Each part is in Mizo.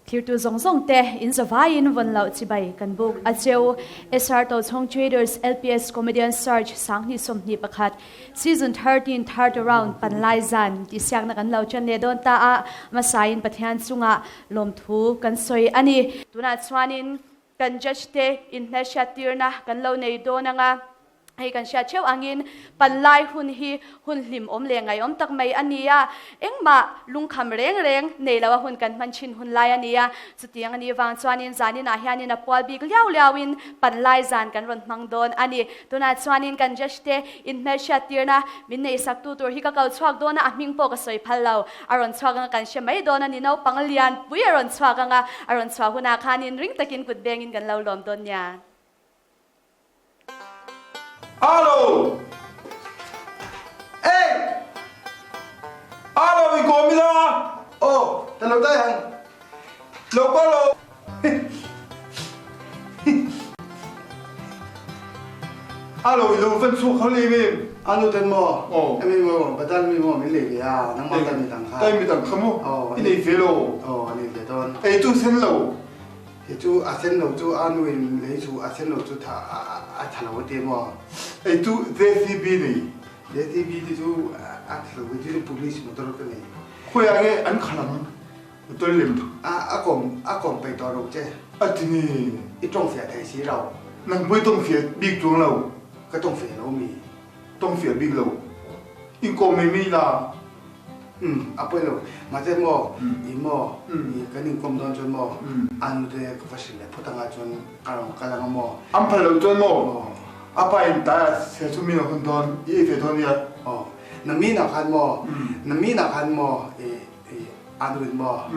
Thirtu zawng zawng te in zavaiin vawn loh chibai kan buk a cheu. SR Tochhawng Traders LPS Comedian Search 2021 Season 13 Third Round panlai zan tihsiakna kan lo ṭan leh dawn ta a, hmasain Pathian chungah lawmthu kan sawi a ni. Tunah chuanin kan judge te inhmelhriattirna kan lo nei dawn anga. Hei kan hriat theuh angin panlai hun hi hun hlimawm leh ngaihawm tak mai a ni a, engmah lungkham reng reng nei loa hun kan hman thin hun lai a ni a. Chutiang a nih vang chuanin zaninah hianin a pual bik liau liauin panlai zan kan rawn hmang dawn a ni. Tunah chuanin kan judge te inhmelhriattirna min neihsaktu tur hi ka kal chhuak dawn a, a hming pawh ka sawi phal lo. A rawn chhuak anga kan hre mai dawn a ni, naupang lianpui a rawn chhuak anga a rawn chhuah hunah khanin ring takin kut bengin kan lo lawm dawn nia. Alo! Ey! Alo i kawm ila! Aw, ta lo dai ang. Lo kal lo. Alo i lo van chhuak hal em em. Anu ten maw? Aw. Emi maw, badal mi maw min lei ve a, nangmah ta mi dang kha. Tai mi dang kha maw? Aw. I nei ve lo. Aw, a nei ve dawn. Ei tu sen lo. Hi cu a sen lo cu a nu in lei cu a sen lo cu tha a tha lo a ti maw? Ei tu JCB nei. JCB ti cu a tha lo ti cu police motor ka nei. Khoi ah nge an khalang motor lem? A a kom a kom pei to ro che. A ti ni. I tong fia thei si lo. Nang pui tong fia bik chuang lo. Ka tong fia lo mi. Tong fia bik lo. In kom me mi la. Um, a poi lo. Mahse maw, i maw, i kan in kom dawn chuan maw, an te ka va hrilh le phawt anga chuan ka rawn kal anga maw. An phal lo chuan maw, a pa in ta se chu mi na hun dawn, i ei ve dawn nia. Aw, na mi na khan maw, na mi na khan maw, i i anu in maw,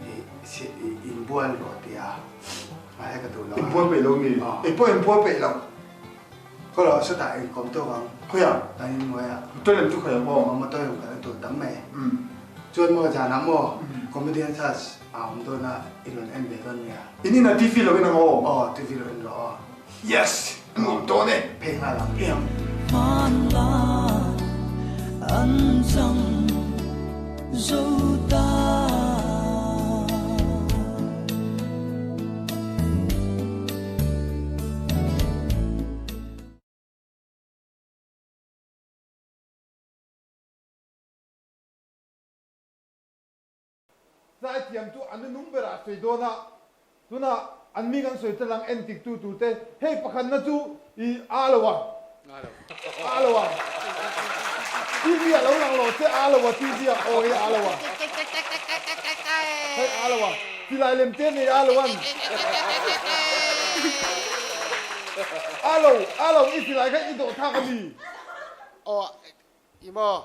i si i in bual rawh tia, a he ka duh lo. In bual peih lo mi? Ei pawh in bual peih lo. Ka lo sawtah in kawm tawk ang. Khawiah? Kan in hnuai ah. Motor lem chu khawiah maw? Aw motor lem kan tur tam mai. Chuan maw zanah maw comedian search a awm dawn a i rawn en ve dawn nia. In inah TV lo en ang aw? Aw TV lo en rawh aw. Yes! A nuam dawn e. Phei nghal ang. Phei ang. Hmanlai an chang zo ta. Zaithiam chu an nunung berah sawi dawn a, tunah an mi kan sawi talang en tik tu tur te, hei pakhatna chu i a lo a, a lo a, TV ah lo lang lo che a lo a TV ah aw hei a lo a, hei a lo a, silai lem te nei a lo an, a lo a lo i silai kha i dawh thak a mi. Aw i maw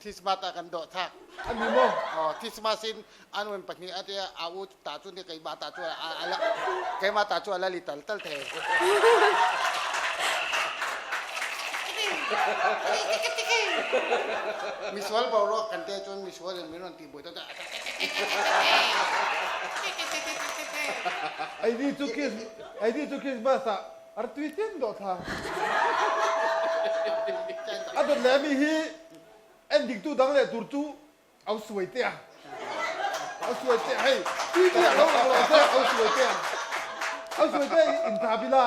Christmas ah kan dawh thak. A ni maw? Aw Christmas in an un pahnih a tia a u ta chu ni keimah ta chu a la keimah ta chu a la li tal tal thei. Misual boruak kan te chuan misual in min rawn tih buai ta Ai ni chu Chris ai ni chu Christmas ah artui tin dawh thla. A dawt leh mi hi en dik tu dang leh tur chu Au suai te a. Au suai te hei TV ah lo lang lo se au suai te a. Au suai te in tha bila.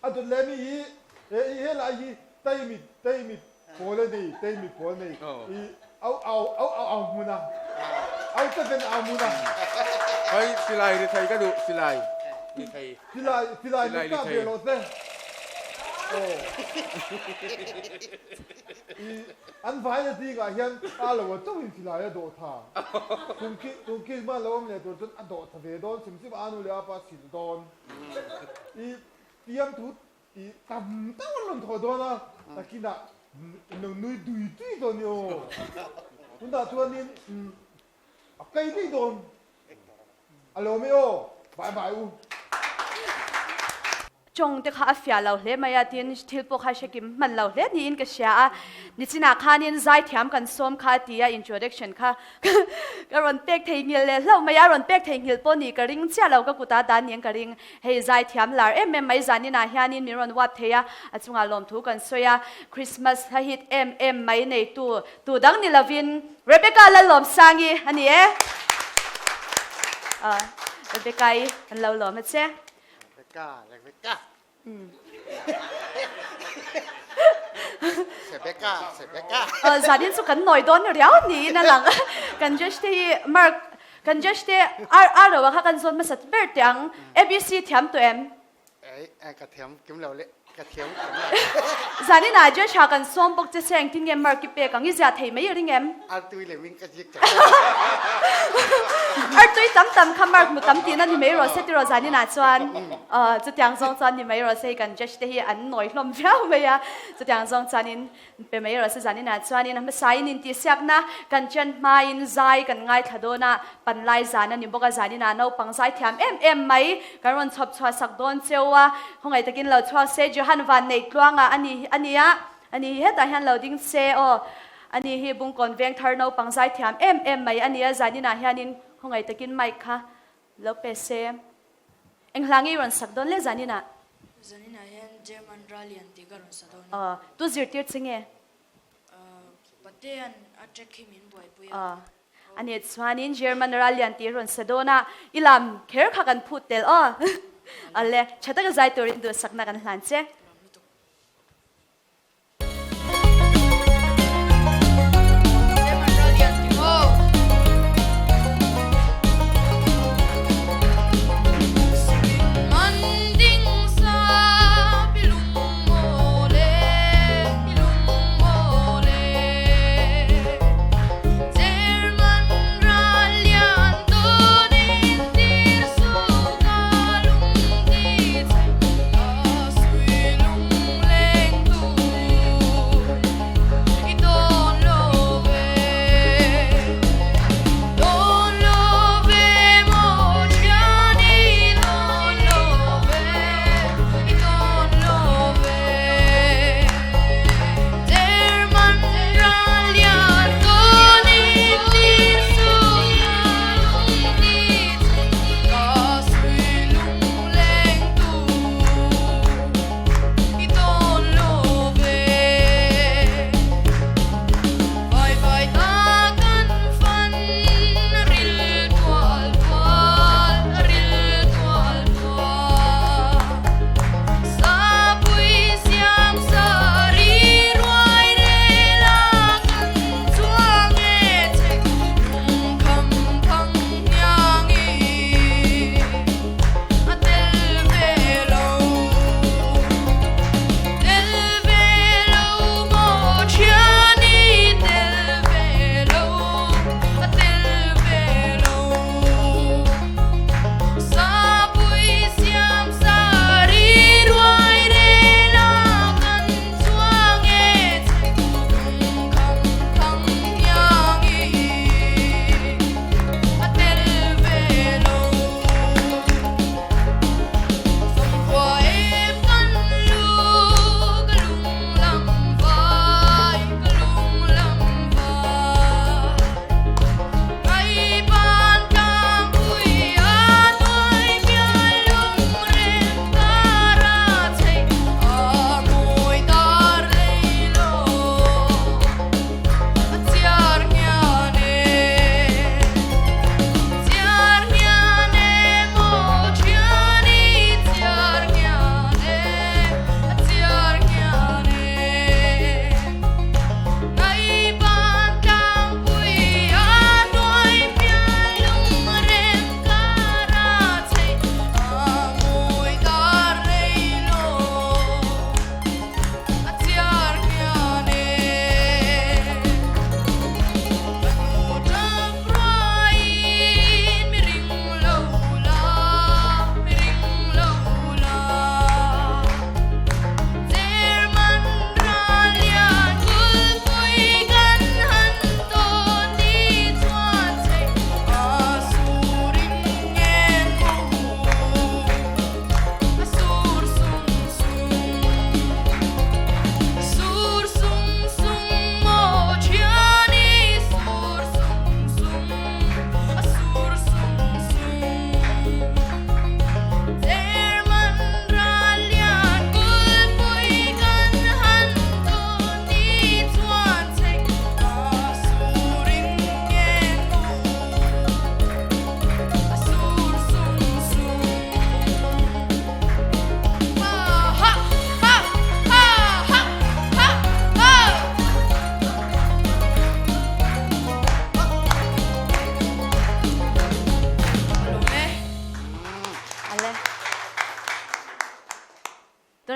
A dot le mi hi he i he lai hi tai mit tai mit pawl a nei tai mit pawl nei i au au au au au hmun a. Au ta ven au mun a. Hei silai ri thei ka duh silai ri thei. Silai silai mit ka ve lo se. I an vai na zingah hian a lo a chauhin silai a dawh tha. Tum khi tum khi hman lo awm leh tur chuan a dawh tha ve dawn sim sim a nu leh a pa sil dawn. I tiam thu i tam tak an rawn thawh dawn a takinah in lo nui dui dui dawn i aw. Tunah chuanin a kei daih dawn. A lawm e aw. Bye bye u. Tawng te kha a fiah lo hle mai a, tin thil pawh kha hre kim hman lo hle niin ka hria a. Nichinah khanin zaithiam kan sawm kha a ti a, introduction kha ka rawn pek thei nghilh leh hlauh mai a, rawn pek thei nghilh pawh ni ka ring chiah lo, ka kutah dan niin ka ring. Hei zaithiam lar em em mai zaninah hianin min rawn uap thei a, a chungah lawmthu kan sawi a, Christmas hla hit em em mai neitu tu dang ni lovin Rebecca Lalawmsangi a ni e. Rebecca-i an lo lawm a che. Rebecca, Rebecca. Rebecca, Rebecca. Zanin chu kan nawi dawn riau niin a lang. Kan judge te hi mark kan judge te ar ar lo kha kan zawn hmasa ber teh ang. ABC thiam tawh em? Ei, ka thiam kim lo le. Ka thiam kim lo. Zanin ah judge ha kan sawm bawk che se engtin nge mark i pek ang? I zia thei mai i ring em? Artui leh min ka zik chak. Artui tam tam kha mark mu tam tihna ni mai rawh se tiraw zanin ah chuan. Chutiang zawng chuan ni mai rawh se hei kan judge te hi an nawi hlawm viau mai a, chutiang zawng chuanin pe mai rawh se zaninah chuanin a hmasain intihsiakna kan chen hmain zai kan ngaithla dawn a, panlai zan a ni bawk a, zaninah naupang zai thiam em em mai kan rawn chhawp chhuah sak dawn cheu a, khawngaih takin lo chhuak se Johan Vanneih Tluanga a ni a nia a ni hi hetah hian lo ding se aw a ni hi Bungkawn Vengthar naupang zai thiam em em mai a nia zaninah hianin khawngaih takin mic kha lo pe se. Eng hla nge i rawn sak dawn le zaninah? Zaninah hian German Rallian tih ka rawn sa dawn a. Aw, tu zirtir che nge? Patea'n a track hi min buaipui a. Aw, a nih chuanin German Rallian tih i rawn sa dawn a, i lam kher kha kan phut tel aw. Awle, tha taka zai turin duhsakna kan hlan che. Lam lutuk.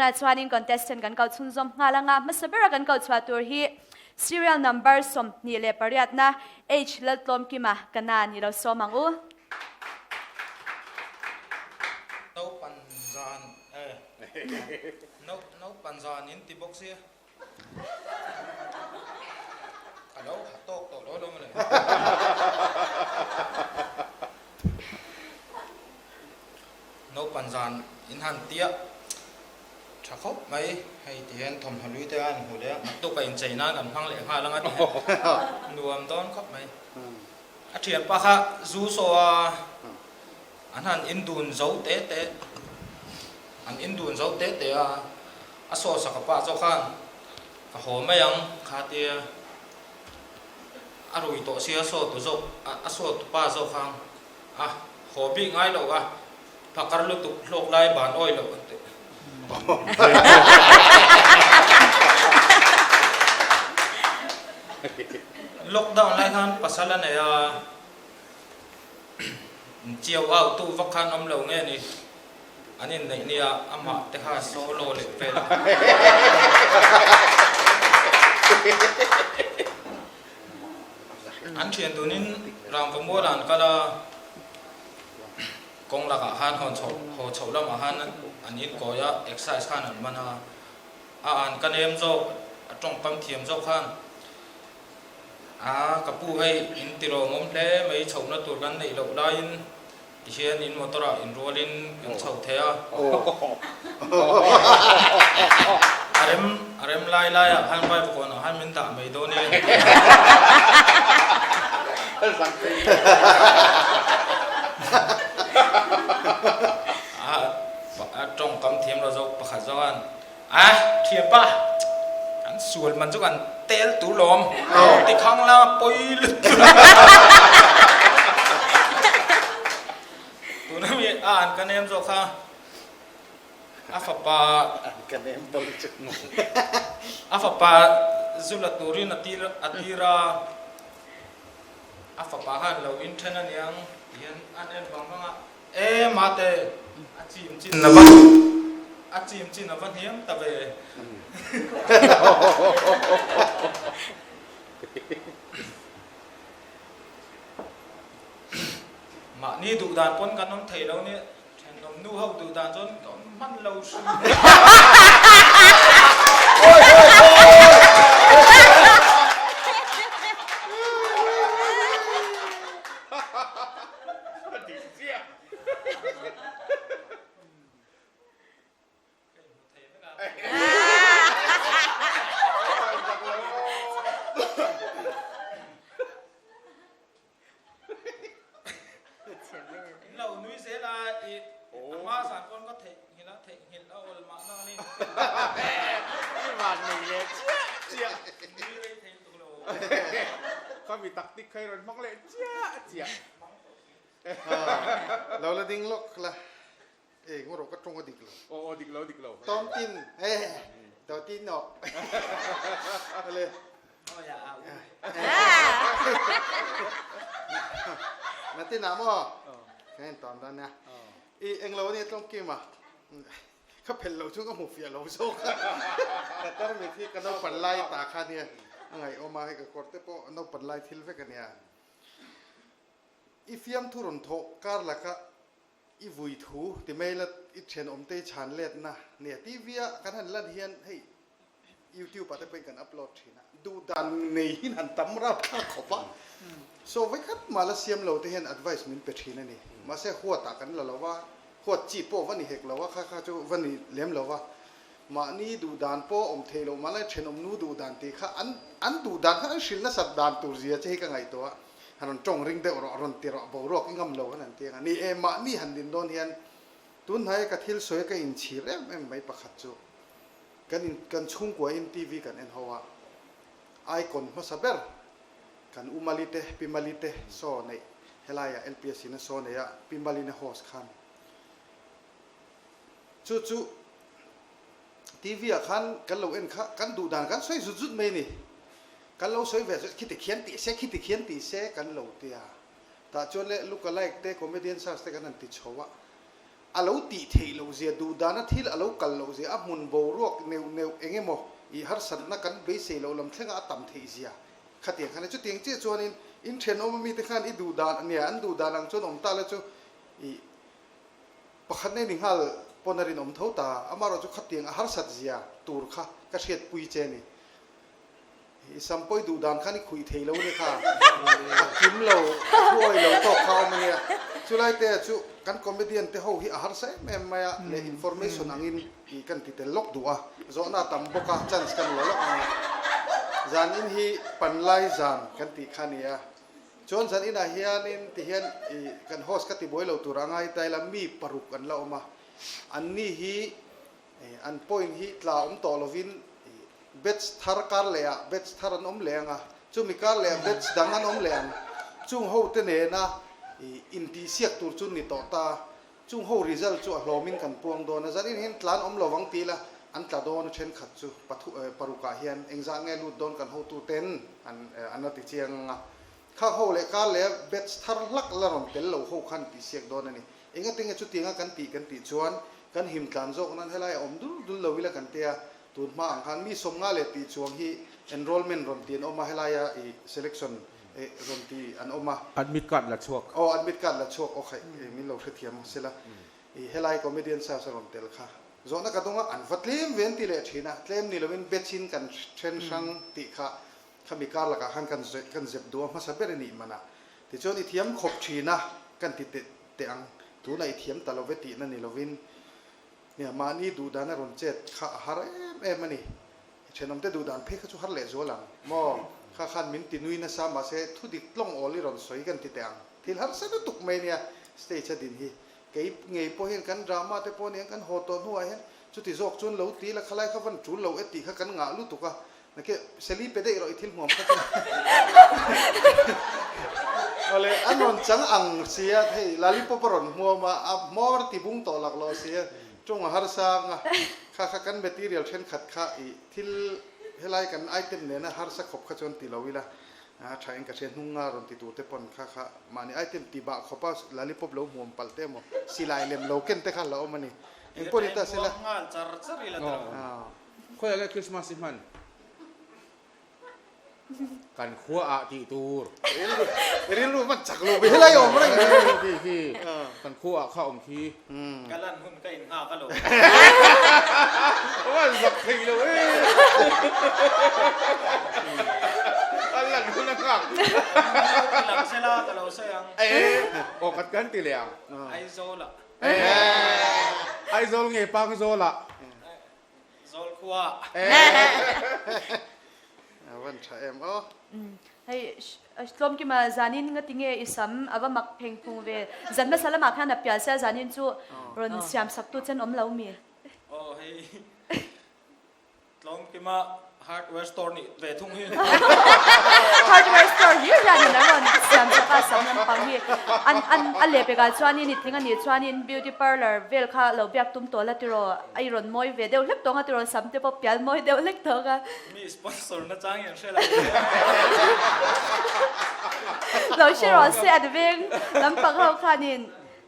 Tunah chuanin contestant kan kal chhunzawm nghal anga hmasa bera kan kal chhuah tur hi serial number 28 na H Laltlawmkima ka na ni lo sawm ang u. Naupan zan eh naupan zan in ti bawk sia. Ka lo ha tawk tawh lo lo mawle. Naupan zan in han tia tha khawp mai hei ti hian thawmhnaw lui te a han hmu leh a, naktuk a inchei nan kan hmang leh nghal anga ti hian nuam dawn khawp mai. A thianpa kha zu saw a an han indun zo te te an indun zo te te a. A sawsa ka pah zawk khan ka haw mai ang kha tia a rui tawh sia saw tu zawk a saw tu pa zawk khan a haw bik ngai loh a phakar lutuk hlawk lai ban awi loh an ti. Lockdown lai khan pasal a nei a chiau au tu vak khan awm lo nge ni. An inneih nia amah te kha solo leh vel a. An thian dunin Rangvamual an kal a, kawng lakah khan hawn chhoh haw chhoh lamah khan an inkawi a, exercise khan an man a, a an ka nem zawk, a tawngkam thiam zawk khan a ka pu hei in ti lawmawm hle mai chhohna tur kan neih loh laiin Tihian in motor ah in rualin kan chho thei a. A rem a rem lai lai ah khan vai vakawn ah khan min dah mai dawn e. A tawngkam thiam lo zawk pakhat zawk an a thianpa kan sual man chu kan tel tur lawm tikhang la pawi lutuk tuna mi a an ka nem zawk kha a fapa a fapa zu la turin a tir a tir a a fapa khan lo inthen aniang tihian an en vang vang a. E mate, a chim chin a va a chim chin a va hniam ta ve. Mahni duh dan pawn kan awm thei lo nia, thenawm nu ho duh dan chuan ka awm hman lo hrim. In lo nui zel a i a hma zan pawn ka theih nghilh a theih nghilh a awl mahna a ni. I van nei leh chiah chiah. Nui rei thei lutuk lo. Ka mi taktik kha i rawn hmang leh chiah chiah. Lo la ding lawk la, eng erawh ka tawng a dik lo. Aw aw dik lo dik lo. Tawng tin e to tin aw ale. Na tin ah maw ka en tawn dawn nia. I eng lo ania tlawng kim a. Ka phelh loh chu ka hmu fiah lo zawk a. Ka tarmit hi ka naupan lai ta kha nia a ngaihawm a, hei ka kawr te pawh naupan lai thil vek ania. I fiamthu rawn thawh kar laka i vui thu ti mai la i thenawmte i chhan letna nia TV a kan han lan hian hei YouTube ah te pawhin kan upload thin a, duh dan nei hin han tam rap thlak khawp a, so vekhat mah la siam lo te hian advice min pe thin a ni. Mahse huat ah kan la lo va, huat chi pawh va ni hek lo a, kha kha chu va ni lem lo va, mahni duh dan pawh awm theih loh mahla thenawm nu duh dan tih kha an an duh dan kha an hrilh nasat dan tur zia che hi ka ngaihtuah a, han rawn tawng ring deuh rawh, rawn ti rawh, boruak i ngam lo han an ti ang a, ni e mahni han din dawn hian tun hnaia ka thil sawi ka inchhir em em mai pakhat chu Kan in kan chhungkua in TV kan en ho a, icon hmasa ber kan U Mali te Pi Mali te show neih helaiah LPS in a show nei a, Pi Mali na host khan chu chu TV ah khan kan lo en kha kan duh dan kan sawi zut zut mai a ni, kan lo sawi ve zut khiti khian tih se khiti khian tih se kan lo tia, tah chuan le look alike te comedian search te kan han ti chho a. A lo tih theih loh zia, duhdana thil a lo kal loh zia, a hmun boruak neuh neuh eng emaw i harsatna kan beisei loh lam thlenga a tam theih zia khatiang khan a chutiang chiah chuanin in thenawm ami te khan i duhdan a nia, an duhdan ang chuan awm ta la chu i pakhat nei ni nghal pawn a rinawm tho ta, amaherawhchu khatiang a harsat zia tur kha ka hriatpui che a ni. I sam pawi duh dan khan i khuih thei lo nia kha, a kim lo, a thuawi lo tawk kha a awm a nia. Chulai te chu kan comedian te ho hi a harsa em em mai a, leh information angin i kan ti tel lawk duh a, zawhna a tam bawk a, chance kan la lawk ang a. Zan in hi panlai zan kan tih kha a ni a, chuan zan inah hianin tihian i kan host ka ti buai lo tur a ngai ta ila mi paruk an la awm a, anni hi an point hi tla awm tawh lovin Batch thar kar leh ah batch thar an awm leh ang a, chumi kar leh ah batch dang an awm leh ang. Chung ho te nena intihsiak tur chu ni tawh ta. Chung ho result chu a hlawmin kan puang dawn a, zanin hian tlan awm lovang ti ila an tla dawn a thenkhat chu pathu paruk ah hian engzah nge lut dawn kan hotu ten an an la ti chiang ang a. Khang ho leh kar leh a batch thar hlak la rawn tel lo ho khan tihsiak dawn a ni. Engatinge chutianga kan tih kan tih chuan kan him tlan zawk nan helai a awm dul dul lo ila kan tia Tun hma ang khan mi sawmnga leh tih chuang hi enrollment rawn ti an awm a, helaia i selection rawn ti an awm a. Admit card la chhuak. Aw admit card la chhuak aw khaih min lo hrethiam sela i helai comedian search a rawn tel kha zawhna ka dawng a, an va tlem ve an ti leh thin a, tlem ni lovin batch in kan then hrang tih kha khami kar lakah khan kan kan zep duh a hmasa ber i nih manah tichuan i thiam khawp thin a kan ti teh teh ang tunah i thiam ta love tihna ni lovin Nia, mahni duhdan a rawn chet kha a har em em a ni. Thenawmte duhdan phei kha chu har lehzual ang maw? Kha khan min ti nui nasa mahse thu dik tlawng awl i rawn sawi kan ti teh ang. Thil harsa lutuk mai nia stage a din hi. Kei ngei pawh hian kan drama te pawh nia kan haw tawh hnuah hian chuti zawk chuan lo ti la khalai kha van tul lo e tih kha kan ngah lutuk a. Nake Sally pe daih rawh i thil hmuam kha chu. Awle an rawn chang ang sia hei lollipop a rawn hmuam a, a hmawr ti bung tawh lak lo sia tawng a harsa ang a, kha kha kan material thenkhat kha i thil helai kan item nena harsa khawp kha chuan ti lo ila a tha eng ka hria hnunga rawn ti tur te pawn kha kha mahni item ti bah khawpa lollipop lo hmuam palh te emaw silai lem lo ken te kha la awm a ni. Engpawh ni ta sela. Khawiah nge Christmas i hman? Kan khua ah tih tur. Rilru hman chak lo ve helai awm reng a ni. Khi khi kan khua ah kha awm khi. Ka lan hun ka in nghak a lo. Aw an zak thei lo e. An lan hun a nghak. Lang sela ka lo sawi ang. Aw kan ti leh ang. Aizawl ah. Aizawl nge Pangzawl ah. Zawl khua. A van tha em aw. Hei tlawmkima zanin nga tinge i sam a va mak pheng phung ve. Zan hmasa lamah khan a pial sia zanin chu rawn siam sak tu chen awm lo mi. Aw hei Tlawmkima hardware store nih ve thung hi. Hardware store hlir hianin an rawn siam chak a sam lampang hi an an a leh pekah chuanin i tling a nih chuanin beauty parlour vel kha lo biak tum tawh la tiraw a i rawn mawi ve deuh hlek tawng a tiraw sam te pawh pial mawi deuh hlek tawng a. Mi sponsor na chang hi an hre lo. Lo hre rawh se an veng lampang ho khanin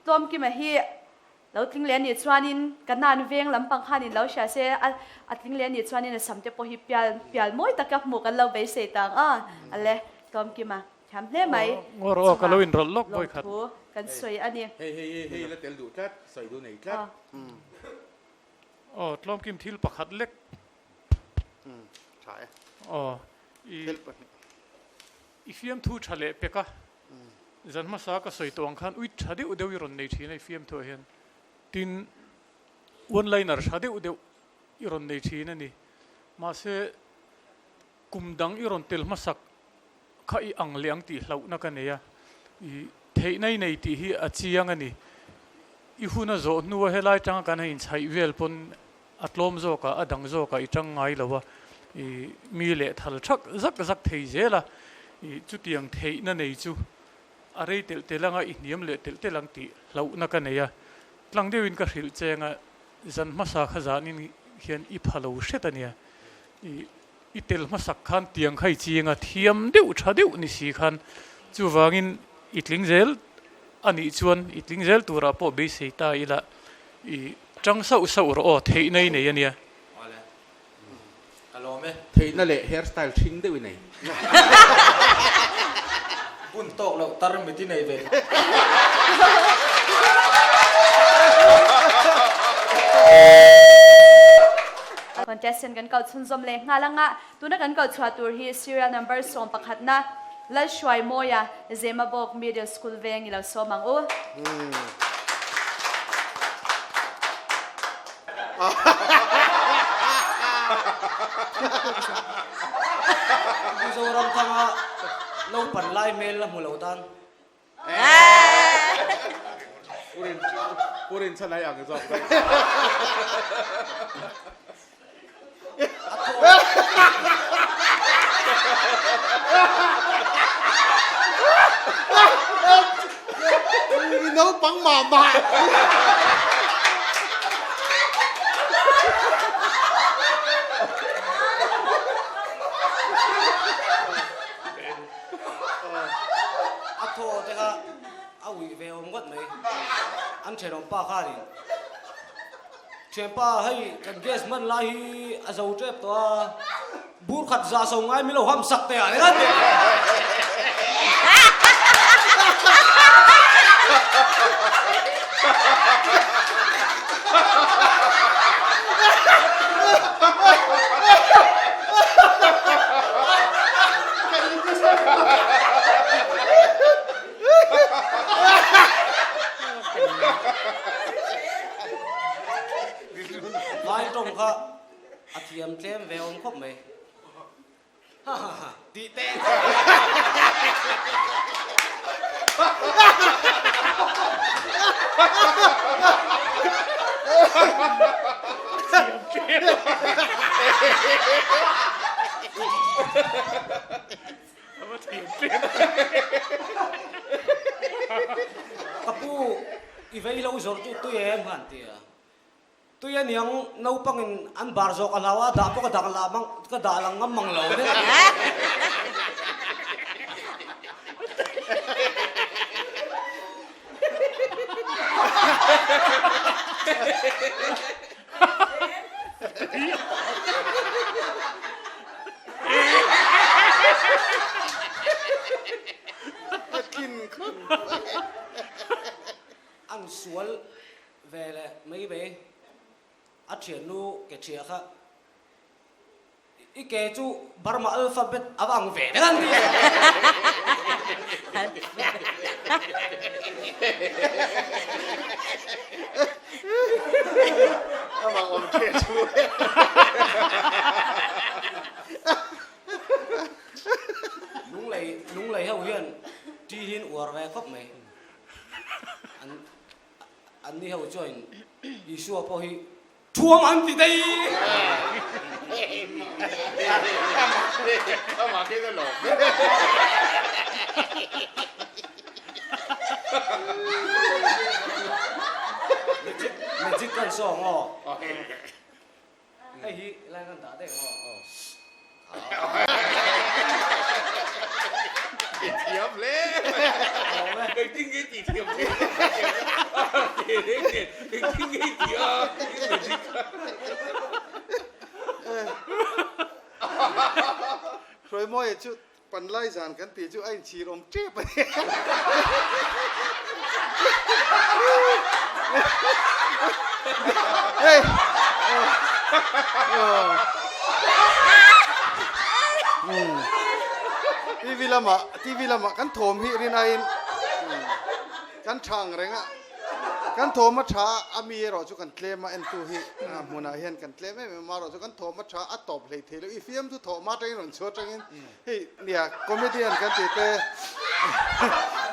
Tlawmkima hi Lo tling leh anih chuanin ka nan veng lampang khanin lo hria se, a a tling leh anih chuanin a sam te pawh hi pial pial mawi taka hmuh kan lo beisei ta ang a, a le tlawmkima thiam hle mai Ngawr aw ka lo inrawlh lawk vawi khat. Lawmthu kan sawi a ni. Hei hei hei hei la tel duh tlat, sawi duh nei tlat. Aw tlawmkim thil pakhat lek. Tha e. Aw i i fiamthu tha leh pek a. Zan hmasa ka sawi tawh ang khan uit tha deuh deuh i rawn nei thin a i fiamthuah hian. Tin, one liner tha deuh deuh i rawn nei thin a ni. Mahse, kum dang i rawn tel hmasak kha i ang leh ang tih hlauhna ka nei a. I theihna i nei tih hi a chiang a ni. I hun a zawh hnua helai tanga kan han inchhaih vel pawn a tlawm zawkah a dang zawkah i tang ngai lo a, i mi leh thal thak zak zak thei zel a, i chutiang theihna nei chu a rei telh telh anga i hniam leh telh telh ang tih hlauhna ka nei a, tlang deuhin ka hrilh cheng a, zan hmasa kha zanin hian i pha lo hret a nia, i i tel hmasak khan tiang kha i ching a, thiam deuh tha deuh ni si khan chuvangin i tling zel a nih chuan i tling zel turah pawh beisei ta ila. I tang sauh sauh rawh aw, theihna i nei a nia. Awle, ka lawm e. Theihna leh hair style hring deuh i nei. Bun tawk loh tar mit i nei ve. Contestant kan kal chhunzawm leh nghal anga tuna kan kal chhuah tur hi serial number 11na Lalhruaimawia Zemabawk Middle School veng i lo sawm ang u. Mizoram thanga naupan lai hmel la hmu lo tan. Pu Rinchhan ai ang zawk daih. I naupang mah mah. A thaw te kha a uih ve awm ngawt mai. An thenawm pa khanin Thianpa hei kan gas hman lai hi a zo tep tawh a, bur khat zah so ngai min lo ham sak teh ah ringawt teh. Vai tawng kha a thiam tlem ve awm khawp mai. Ha ha ha tih teh. Ka pu, i vei lo zawrh chu tui em han ti a. Tui a niang naupangin an bar zawk a hlau a, dah pawh ka dak lah mang, ka dah lang ngam mang lo nen. An sual ve leh mai mai a thiannu ke thiah kha i ke chu Burma alphabet a va ang ve vek ang ti. Amah awm che chu. Lunglei Lunglei ho hian ṭi hian uar ve khawp mai. An an ni ho chuan Isua pawh hi thuam an ti daih. Amah khian a lawm. Magic magic kan sawng aw. Hei hi lai kan dah daih maw? I thiam hle mai. Engtin nge tih thiam che? Engtin nge i tih a? Magic. Hruaimawia chu Panlai zan kan tih chu a inchhir awm tep a ni. Hei TV lamah TV lamah kan thawm hi rin aiin kan tha ang reng a, kan thawm a tha a, a mi erawh chu kan tlem a, entu hi hmunah hian kan tlem em em a, amaherawhchu kan thawm a tha a tawp hlei thei lo, i fiamthu thawh hma atangin rawn chhuah atangin Hei nia comedian kan tih te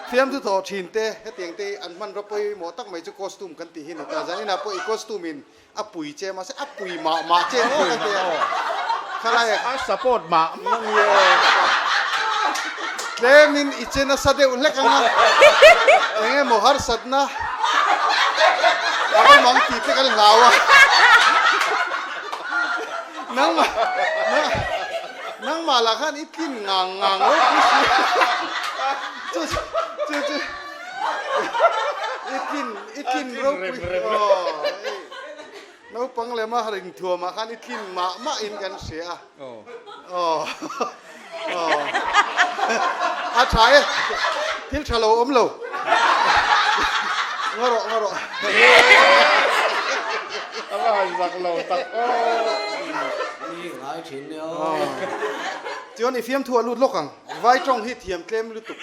fiamthu thawh thin te hetiang te hi an hmanraw pawimawh tak mai chu costume kan tih hi ni ta. Zaninah pawh i costume in a pui che mahse a pui mah mah che maw kan ti a. Khalai a support mah mah. Tlemin i che nasa deuh hlek ang a, eng emaw harsatna a awm ang tih te kan hlau a. Nangmah Nangmah lah khan i tlin ngang ngang lo pui si chu chu chu i tlin i tlin ropui aw. Naupang lema ring thuamah khan i tlin mah mah in kan hria a. Aw. Aw. A tha e. Thil tha lo awm lo. Ngaw rawh, ngaw rawh. A va han zak lo tak aw. Ni ngai thin nia aw. Chuan i fiamthu a lut lawk ang. Vai tawng hi thiam tlem lutuk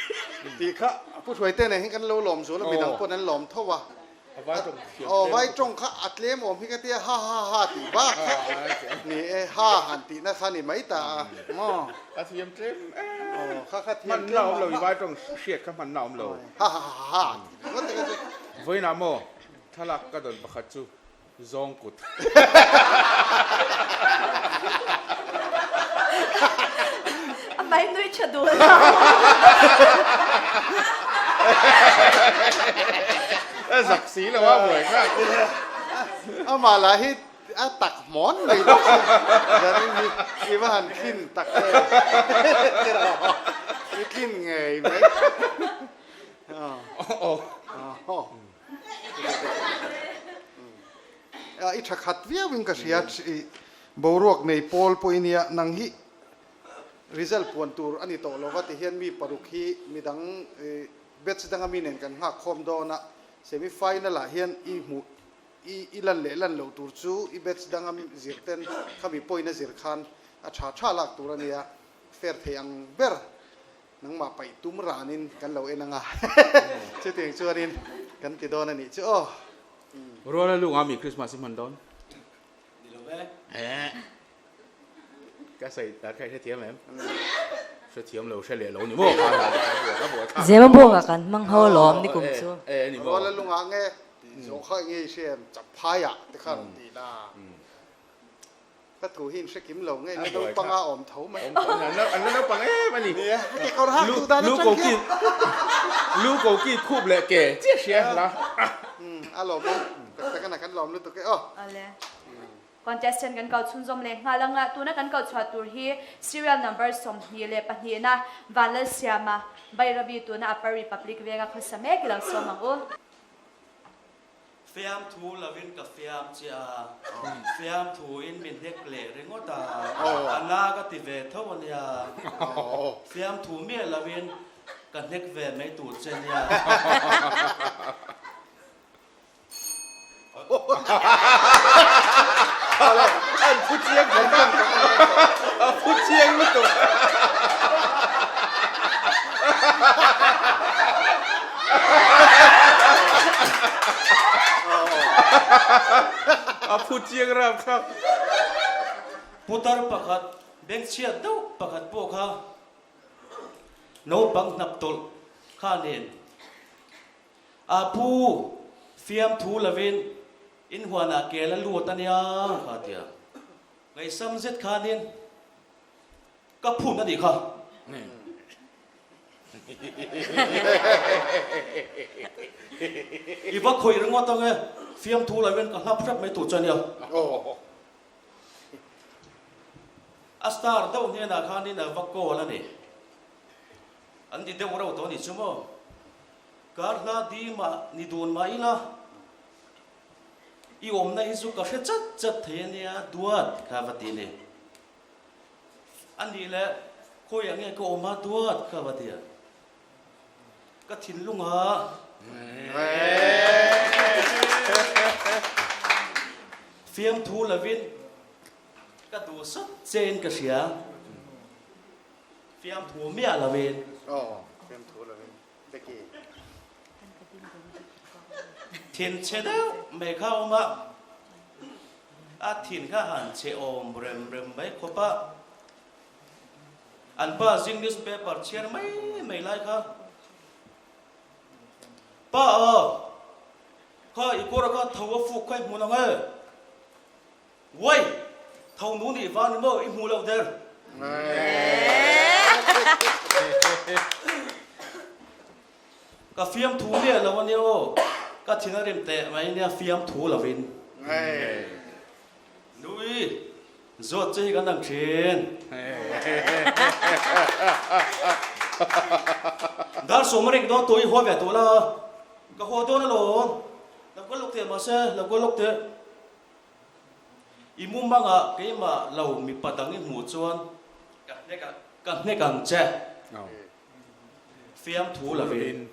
tih kha Pu Hruaite nen hian kan lo lawm zual a, midang pawn an lawm tho a. Aw vai tawng kha a tlem awm hi ka tia ha ha ha tih bak kha ni e, ha han tihna kha ni mai ta a maw. A thiam tlem em. Aw kha kha thiam tlem. Hmanna awm lo i vai tawng hriat kha hmanna awm lo. Ha ha ha ha tih ringawt te kha chu. Vawiinah maw thlalak ka dawn pakhat chu Zawng kut. A mai nui tha dul. A zak si lo a buai kha. Amah lah hi a tak hmawn mai bawk si. Zanin hi i va han tlin tak em. I tlin ngei mai. I tha khat viau in ka hria i boruak nei pawl pawh i nia nang hi result puan tur a ni tawh lova ti hian mi paruk hi midang batch danga mi nen kan nghak khawm dawn a semi final ah hian i hmuh i i lan leh lan loh tur chu i batch danga zir ten khami point a zir khan a tha tha lak tur a nia fair thei ang ber Nangmah paih tum ranin kan lo en anga chutiang chuanin kan ti dawn a nih chu aw. Ruala lunga mi Christmas i hman dawn? Ni lo e. Eh. Ka sawi dan kha i hrethiam em? Hrethiam lo hre leh lo ni maw? Zema buaka kan hmang ho lawm ni kum chu. Eh ni maw? Ruala lunga nge tih zawh kha nge i hre em? Chaphaiah te kha rawn ti la. Ka thu hi in hre kim lo nge na naupang a awm tho mai. An la naupang em a ni. Nia, ke kawr hak duh dan atang khian. Lu ko ki khup leh ke chiah hria la. A lawm awm tak tak a na kan lawm lutuk e aw. Awle. Contestant kan kau chhunzawm leh nghal anga tuna kan kau chhuah tur hi serial number 22 na Vanlalsiama Bairabi tuna Upper Republic venga khawsa mek i lo sawm ang u. Fiamthu lovin ka fiam che a, fiamthu in mi hnek leh ringawt a, a na ka ti ve tho a nia. Fiamthu miah lovin ka hnek ve mai tur che nia. An phu chiang khawp a, a phu chiang lutuk. A phu chiang ram kha. Putar pakhat, bengchhiat deuh pakhat pawh kha naupang hnap tawlh kha nen a pu fiamthu lovin inhuanah kel a lut a nia kha tia ngaihsam zet khanin Ka phun a nih kha. I va khawih ringawt ang e, fiamthu lo hian ka hlap hrep mai tur che ania. A star deuh hnenah khanin a va call a ni. An ti deuh reuh tawh a nih chu maw. Kar hla di mah ni dun mah ila, i awmna hi chu ka hre chat chat thei a nia, duat kha va ti a ni. A nih leh khawiah nge ka awm a duat ka va ti a, ka thinlung a fiamthu lovin ka duh sat che in ka hria, fiamthu miah lovin. Aw, fiamthu lovin Becky. Thin chhe deuh mai kha a awm a. A thin kha han chhe awm rem rem mai khawp a, an pa zing newspaper chhiar mai mai lai kha, Pa a, kha i kawr kha tho a fuk kha i hmu nang e, uai, tho nu nih vang ni maw i hmu loh der. Ka fiamthu miah lo a nia aw, ka thin a rim teh mai nia fiamthu lovin. Nui, zawt che hi kan ang thin. Dar sawm a rik dawn tawh i haw ve tawh la, ka haw dawn alawm, lo kal lawk teh mahse, lo kal lawk teh. I mumangah keimah lo mipa dang i hmuh chuan ka hnek ang che. Fiamthu lovin.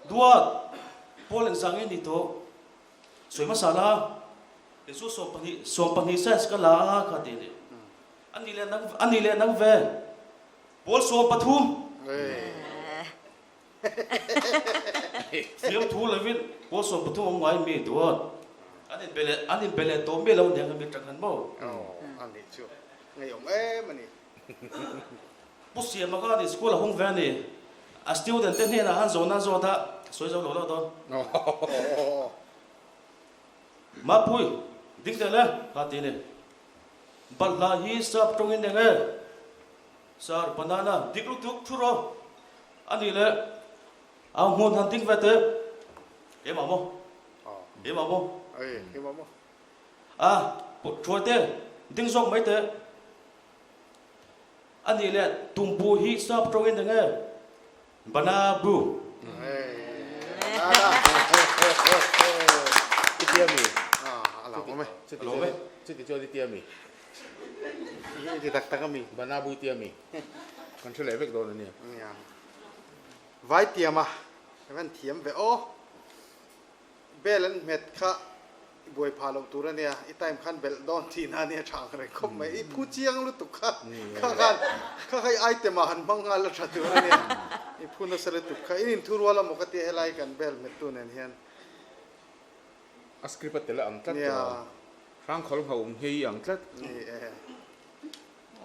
Duat, Paul engzah nge ni tawh? Sawi hmasa la, kei chu 12, 12 size ka la a kha ti a ni. A nih leh nang, a nih leh nang ve. Paul 13. Fiamthu lovin Paul 13 awm ngai mi duat. An inbe leh, an inbe leh tawh mi lo nia nga mi tang han maw? A nih chu ngeiawm em a ni. Pu Siama kha ni school a hung ve a ni. A student te hnenah han zawhna zawt a, sawi zo lo lo dawn. Mapui, ding teh le, kha ti a ni. Balhla hi sap tawngin eng e? Sir, banana, dik lutuk thu rawh. A nih le, au hmun han ding ve teh. Keimah maw? Keimah maw? Keimah maw? A, thuai teh, ding zawk mai teh. A nih leh tumbu hi sap tawngin eng e? Bana bu. I tia mi? Chuti chuan i tia mi? I ti tak tak a mi? Bana bu i tia mi? Kan hre leh vek dawn a nia. Vai tiam a, ka van thiam ve aw. Bel an hmet kha i buai phah loh tur a nia, i time khan belh dawn tihna a nia tha ang reng khawp mai, i phu chiang lutuk kha, kha khan kha kha i item ah han hmang nghal a tha tur a nia, i phu nasa lutuk kha, in inthu rual a maw ka tia helai kan bel hmet tu nen hian. A script a tel a ang tlat tawh, hrangkhawl ngho um hi i ang tlat. Ni e.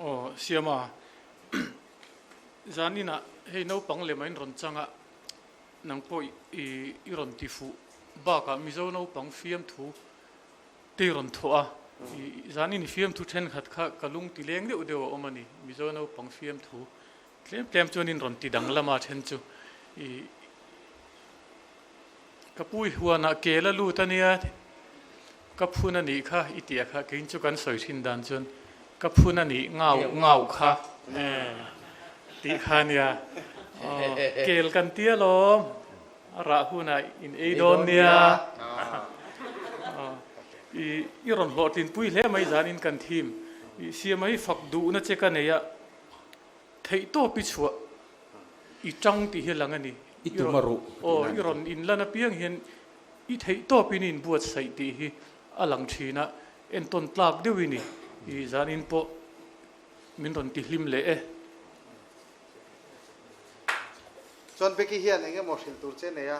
Aw Siama, zaninah hei naupang lema in rawn chang a, Nang pawh i i rawn ti fuh bakah Mizo naupang fiamthu te i rawn thawh a, i zanin i fiamthu thenkhat kha ka lung ti leng deuh deuh a awm a ni. Mizo naupang fiamthu tlem tlem chuan in rawn ti danglam a then chu i ka pu i huanah kel a lut a nia, ka phun a nih kha i tih a kha keiin chu kan sawi thin dan chuan Ka phun a nih ngau ngau kha tih kha nia. Aw kel kan tia lawm a rah hunah in ei dawn nia. Aw i i rawn hlawhtlinpui hle mai zanin kan thim i siam a hi fak duhna che ka nei a theih tawp i chhuah i tang tih hi lang a ni. I tum a ruh. Aw i rawn inlan apiang hian i theih tawpin i inbuatsaih tih hi a lang thin a. Entawn tlak deuh i ni. I zanin pawh min rawn ti hlim leh e. Chuan Becky hian eng emaw hrilh tur che nei a,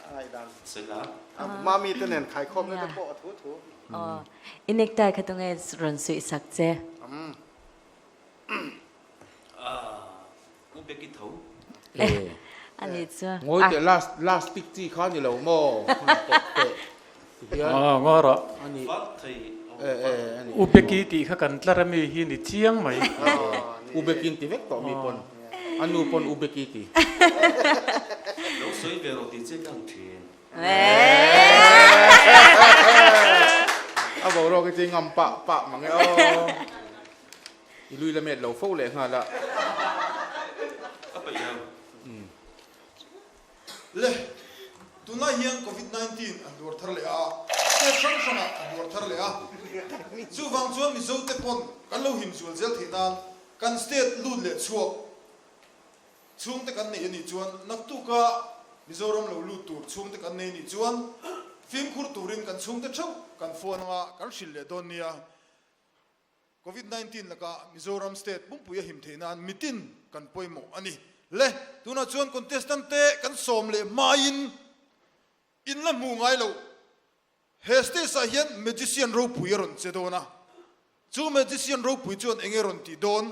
a ngaihdan. A hma mite nen khaikhawmna te pawh a thu thu. Aw, i necktie kha tunge rawn suih sak che? U Becky tho. A nih chu. Ngawi teh last last pic chi kha ni lo maw? Han pawt teh ti hian. Aw ngaw rawh. A nih. E e a nih. U Becky tih kha kan tlar ami hi ni chiang mai. U Becky in ti vek tawh mi pawn. A nu pawn U Becky ti. Lo sawi ve rawh tih che ka ang thin. A boruak hi chu i ngam pah pah mang e aw. I lui la met lo fo leh nghal a. A peih lo. Le, tunlai hian Covid 19 a hluar thar leh a, state hrang hrangah a hluar thar leh a. Chuvang chuan Mizote pawn kan lo him zual zel theih nan kan state lut leh chhuak chhungte kan nei a nih chuan naktuka Mizoram lo lut tur chhungte kan nei a nih chuan fimkhur turin kan chhungte theuh kan phone anga kan hrilh leh dawn nia. Covid 19 lakah Mizoram state pumpui a him theih nan mitin kan pawimawh a ni. Le, tunah chuan contestant te kan sawm leh hmaiin in la hmuh ngai loh. He stage ah hian magician ropui a rawn che dawn a, chu magician ropui chuan eng nge rawn tih dawn?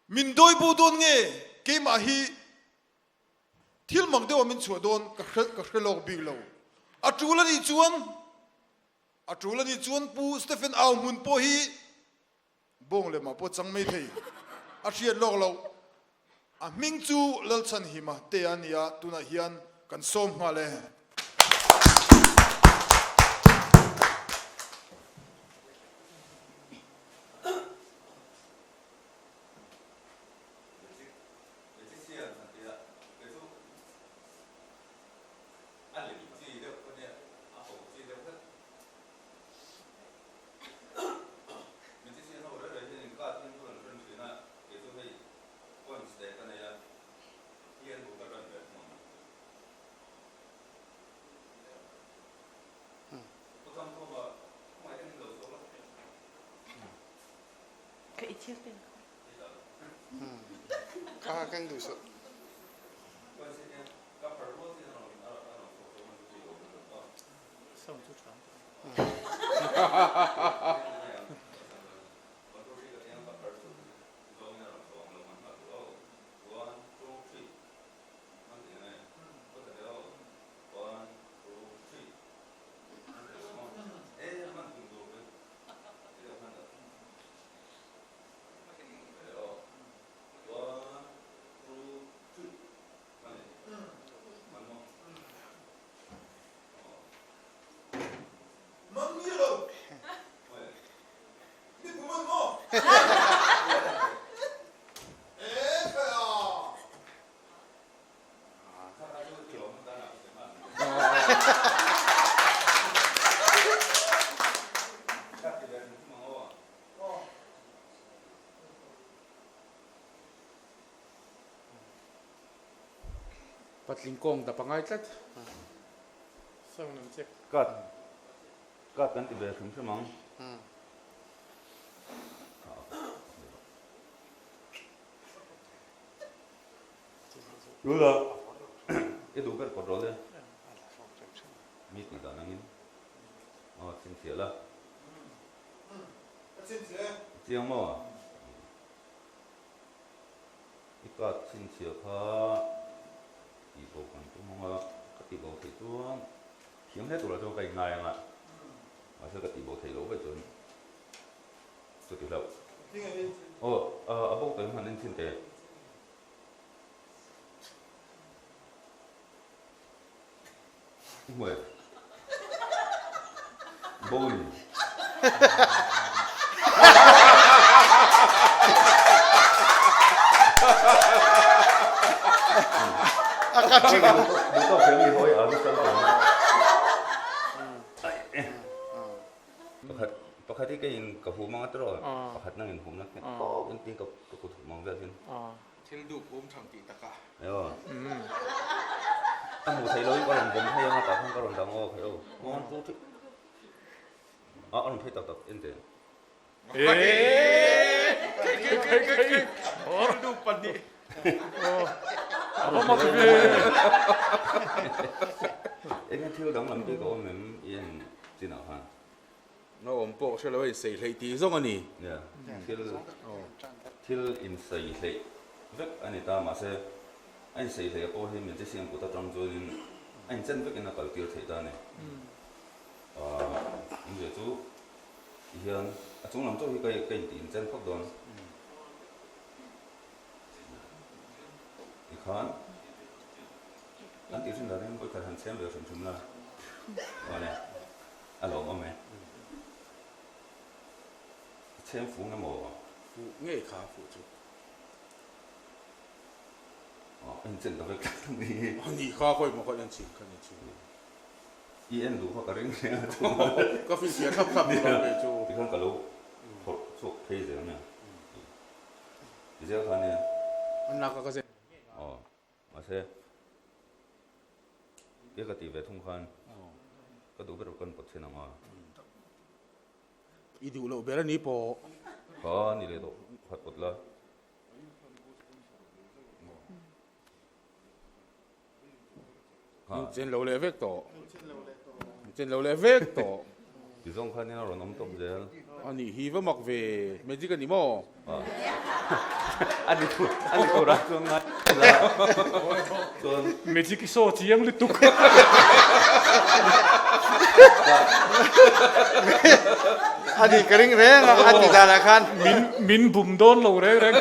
Min dawi bo dawn nge keimah hi thil mak deuh a min chhuah dawn ka hre ka hre lawk bik lo. A tul a nih chuan A tul a nih chuan Pu Stephen Au hmun pawh hi bawng lemah pawh chang mai thei. A hriat lawk loh. A hming chu Lalchhanhima te a ni a, tunah hian kan sawm nghal e. Ka i thil pen. Kha keng duh suh. Sound chu tha. Patling kawng dap a ngai tlat. Sound an check. Cut. Cut kan ti ve hrim hrim ang. Lula i duh ber kawt rawh le. Mi tih dan angin aw chhinchhiah la. Chiang maw? I card chhinchhiah kha tih bo kan tum ang a, ka tih bo theih chuan thiam hle turah chuan ka inngai ang a, mahse ka tih bo theih loh vek chuan chuti hlauh. Aw a bo tawh in han enchhin teh. Hmuh Bowling. Pakhat pakhat hi keiin ka hum anga tiraw pakhat nangin hum na nghet tawk in tin ka kut hum ang vel hian. Thil dup hum thang tih taka. Aw. A hmuh theih loin ka rawn vawm phei anga tah khan ka rawn dang aw khaih aw. One two three. A a rawn phei tak tak en teh. Eeeee. Khei khei khei. Thil dup pahnih. A va mak ve. Enge thil danglam bik a awm em i en chinah khan. Na awm pawh hre lo a insei hleih tih zawng a ni. Nia, thil thil insei hleih vek a ni ta mahse a insei hleih a pawh hi magician kut atang chuanin a inchen vekin a kal tir theih ta a ni. Aah inzia chu ti hian a chung lam chauh hi ka ka intih inchen phawt dawn. Tikhan an tih hrin danin vawikhat han chhem ve hrim hrim la. Awle. A lo awm e. I chhem fu nge maw? Fu ngei kha fu chu. Aw, en chen ta vek tlat a ni. A ni kha khawi maw kha en chhin kha ni chu. I en duh kha ka ring hle a chu. Ka finfiah thlap thlap ni lo ve chu. Tikhan ka lo phawrh chhuak phei zel nia. Ti zel kha nia. An lak a ka zen ngei nga. Aw, mahse. Ke ka tih ve thung khan ka duh ber kan pawt thin ang a. I duh loh ber a ni pawh. Kha ni leh tawh khat pawt la. In chen lo leh vek tawh. In chen lo leh vek tawh. Ti zawng khan in a rawn awm tawp zel. A nih hi va mak ve. Magic a ni maw? A ni tur a ni tur ah chuan ngai la chuan. Magic i saw chiang lutuk. A ni ka ring reng a a ti dan ah khan. Min min bum dawn lo reng reng.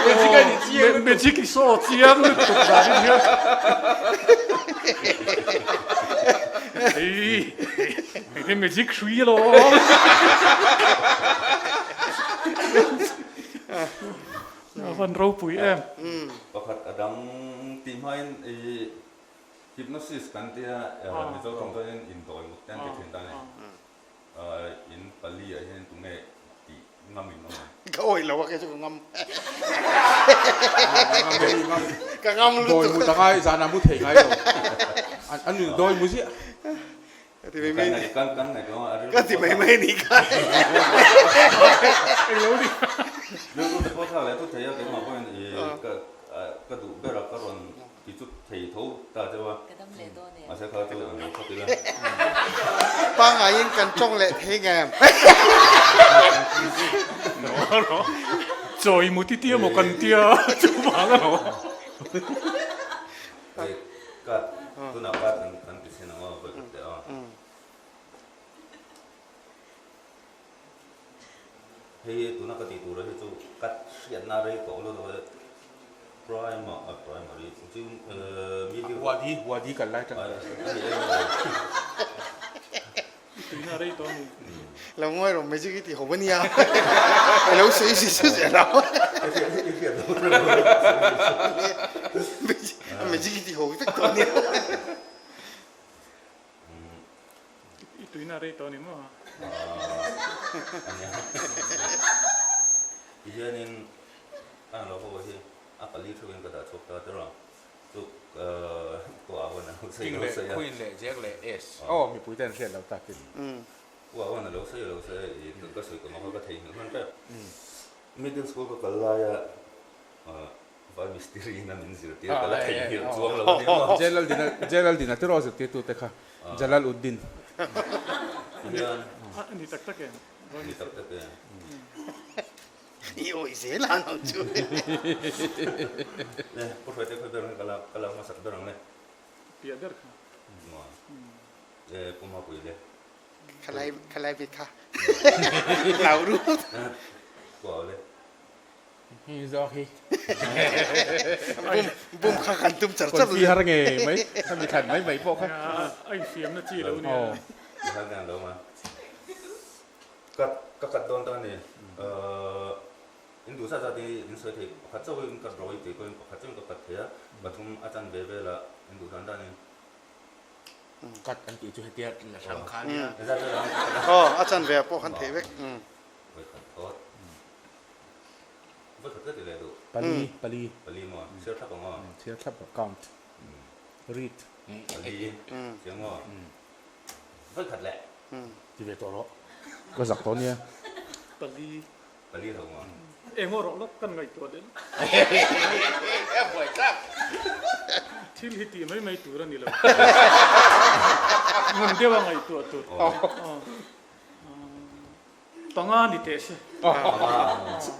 Magic a ni chiang lutuk. Magic i saw chiang lutuk dan in hian. Hei hei magic hrui alawm. A van ropui em. Pakhat a dang tih hmain i hypnosis kan tia Mizo tawng chuanin indawi mut te an ti thin ta a ni. In pali ah hian tunge tih ngam in awm ang? Ka awih lo a kei chu ka ngam. Ka ngam lutuk. Dawi mut a ngai zan ah mu thei ngai lo. An in dawi mu ziah. ti mai mai ni. Kan kan ngaih chuan a rilru Ka ti mai mai ni kha. Englo ni. Rilru te pawh thlak leh thu thei a keimah pawhin i ka ka duh ber a ka rawn ti chu thei tho ta deuh a. Ka dam leh dawn em? Mahse kha chu englo khawp ila. Pangaiin kan tawng leh thei ngem. Chawi mu ti tia maw kan tia chuvang a lo. Hei card tunah card kan kan ti chhin ang aw vawi khat teh a. Hei tuna ka tih tur hi chu ka hriatna rei tawh lo deuh e primary a primary chu medium Wadi wadi kal lai tang. Tuina rei tawh a ni. Lo ngawi rawh magic i ti ho a nia. I lo sawi si chu zel a. Magic i ti ho vek tawh a nia. I tuina rei tawh a ni maw? A nia. Tihianin a lo ho hi a pali theuhin ka dah chhuak ta tir a. Chu kua huan a lo sawi lo sawi a. King leh Queen leh Jack leh Ace. Aw mipui ten hriat lo takin. Kua huan a lo sawi lo sawi a i ka sawi tawh ang kha ka theihnghilh hman tep. Middle school ka kal laia vai mistiri in a min zirtir ka la theihnghilh chuang lo a ni maw. Jalal Dina Jalal Dina tiraw zirtirtu te kha Jalal Uddin. Tihian. A ni tak tak em? Ni tak tak em? I awih zel a nang chu. Le, Pu Hruaite khawi ber ang ka lak ka lak hmasak ber ang le. Piah ber kha. Maw. Le, Pu Mapui le. Khalai khalai ve kha. Lau ru. Pu Au le. Hi zawk hi. Bum bum kha kan tum char char. Confi har nge mai. Khami thlan mai mai pawh kha. A infiamna chi lo nia. Ti har nge an lo ma. Ka ka kat dawn ta a ni. In duh zat zat hi in sawi thei pakhat chauh in ka draw i tih pawhin pakhat chauhin ka kat thei a, pathum a chan ve velah in duh dan danin. Kat an tih chu hetia la hrang kha a nia. Aw a chan ve ah pawh khan theih vek. Vawi khat thawt. Vawi khat ka ti leh duh. Pali pali. Pali maw? Chhiar thlap ang aw. Chhiar thlap ang count. Read. Pali chiang maw? Vawi khat leh. Ti ve tawh rawh. Ka zak tawh nia. Pali. Pali lo maw? Eng aw rawh lawk kan ngaihtuah leh. A buai tak. Thil hi tih mai mai tur a ni lo. Ngun deuh a ngaihtuah tur. Panga ni teh se.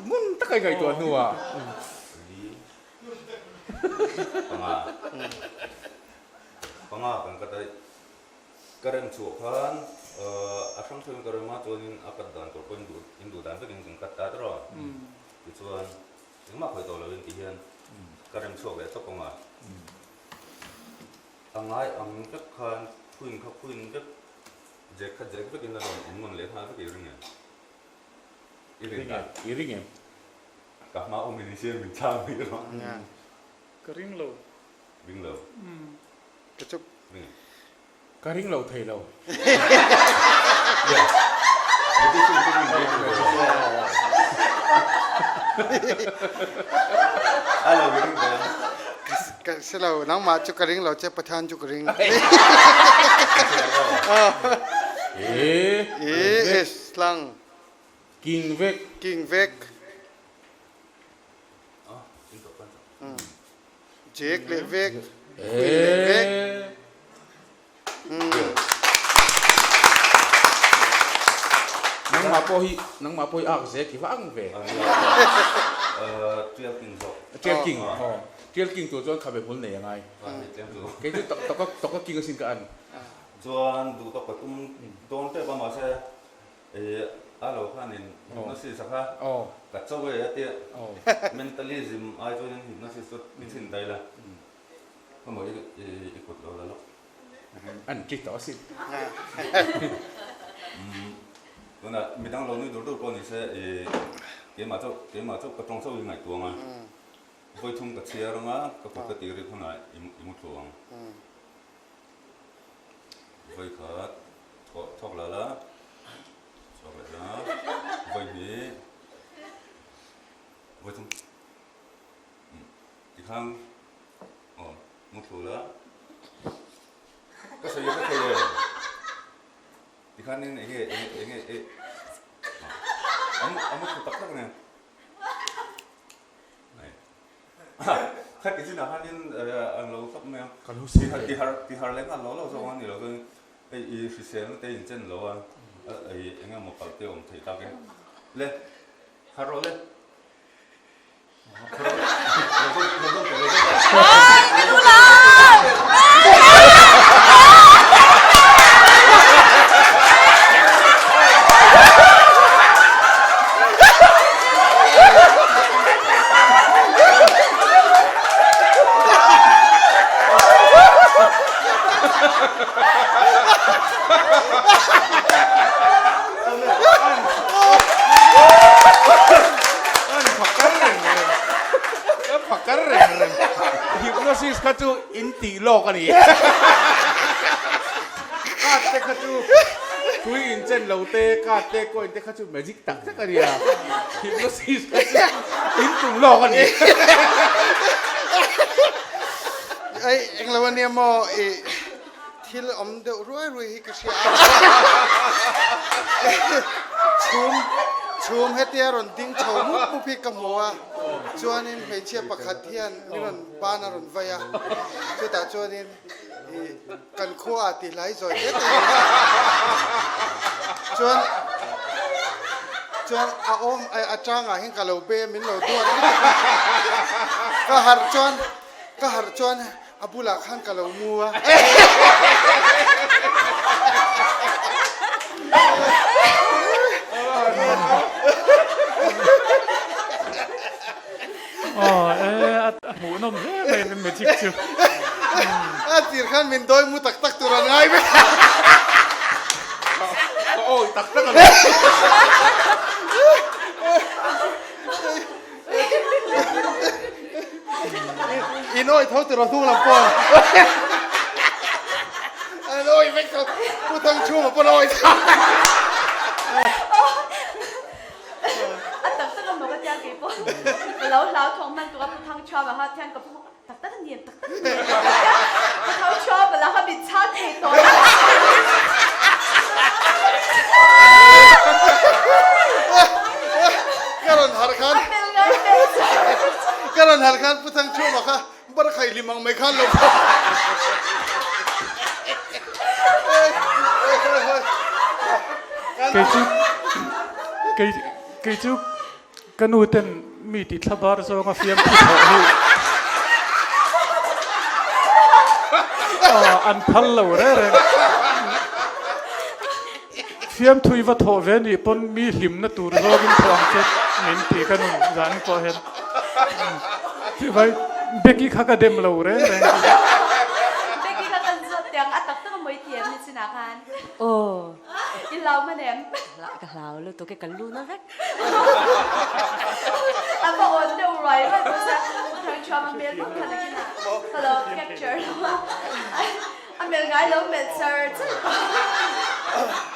Ngun taka i ngaihtuah hnuah. Pali. Panga. Panga kan ka daih. Ka rem chhuah khan a hrang theuhin ka rem a, chuanin a kat dan tur pawhin duh in duh dan vekin kan kat ta tawh a. Tichuan engmah khawi tawh loin ti hian ka rem chhuak leh tawp ang a. A ngai ang vek khan phuin kha phuin vek, jek kha jek vekin a rawn awm nawn leh nghal vek i ring em? I ring em? I ring em? Ka hma awmin i siam min chhang mai rawh. Ka ring lo. Ring lo. Ka chu. Ring. Ka ring lo thei lo. Ka si lo nangmah chu ka ring lo che Pathian chu ka ring. E. E is lang. King vek. King vek. Jek leh vek, Queen leh vek. Nangmah pawh hi, nangmah pawh hi ak zek i va ang ve. Tial king zawk. Tial king, aw. Tial king tur chuan khabe hmul nei a ngai. Kei chu tawka tawka king asin ka an. Chuan duh tawk ka tum dawn tep a mahse A lo khanin hypnosis a kha ka cho e a tia. Mentalism ai chuanin hypnosis chu i chhin daih la. Khawmaw i kut lo la lawk. An ti tawh asin. Tunah midang lo nui dur dur pawh ni se i keimah chauh keimah chauh ka tawng chauh i ngaihtuah ang a. Vawi thum ka chhiar ang a, ka kut ka tih rik hunah i mu thlu ang. Vawi khat thawh thawk la la, chhuak leh la, vawi hnih, vawi thum tikhang aw mu thlu la, ka sawi hre thei e. Tikhanin enge enge enge e a mu a mu thlu tak tak ania. Kha ti chinah khanin an lo thlap mai a. Ka lo sir ve. Tihar tihar leh nghal lo lo zawk a ni lo chuan hei i hriselna te in chen lo a eng emaw palh te awm thei tak e. Le har rawh le. An phakar reng reng. An phakar reng reng. Hypnosis kha chu in tih lawk a ni. Card te kha chu tui in chen lo te, card te coin te kha chu magic tak tak a nia. Hypnosis kha chu in tum lawk a ni. Ei englo a nia maw i Thil awm deuh ruai ruai hi ka hria a, chhum chhum hetia rawn ding chho mup mup hi ka hmu a, chuanin hmeichhia pakhat hian min rawn ban a rawn vai a, chutah chuanin ih kan khua ah ti hlai zawi te te in chuan chuan a awm a changah hian ka lo be a min lo duat lutuk a, ka harh chuan ka harh chuan A bulah khan ka lo mu a. Aw e a hmuhnawm hle mai a magic chu. A tir khan min dawi mu tak tak tur an ngai vek. Ka awi tak tak a lo. In awi tho tur a hnung lam pawh an awi vek tho Pu Thangchhuma pawn a awi tho. A tak tak a maw ka tia kei pawh ka lo hlau thawng hman tuk a Pu Thangchhuama kha thian ka pu tak tak a ni em tak tak a ni em Pu Thangchhuama lah kha min chhang thei tawh lo. Ka rawn harh khan Ka rawn harh khan Pu Thangchhuama kha bar khai hlim ang mai khan lo Kei chu kei kei chu Ka nu ten mi ti thla bar zawnga fiamthu thawh hi an phal lo reng reng. Fiamthu i va thawh ve nih pawn mi hlimna tur zawngin thawh ang che min ti ka nun zan pawh hian. Chuvai Becky kha ka dem lo reng reng. Becky kha kan zawt tiang a tak tak a mawi thiam ni chinah khan. Aw. I hlau hman em? Ka hlau lutuk e ka lu na vek. A va awn deuh ruai ruai bawk sia, Pu Thangthuam a hmel bawk khan a kinah ka lo capture lo a, a melh ngai lo melh char char tawh.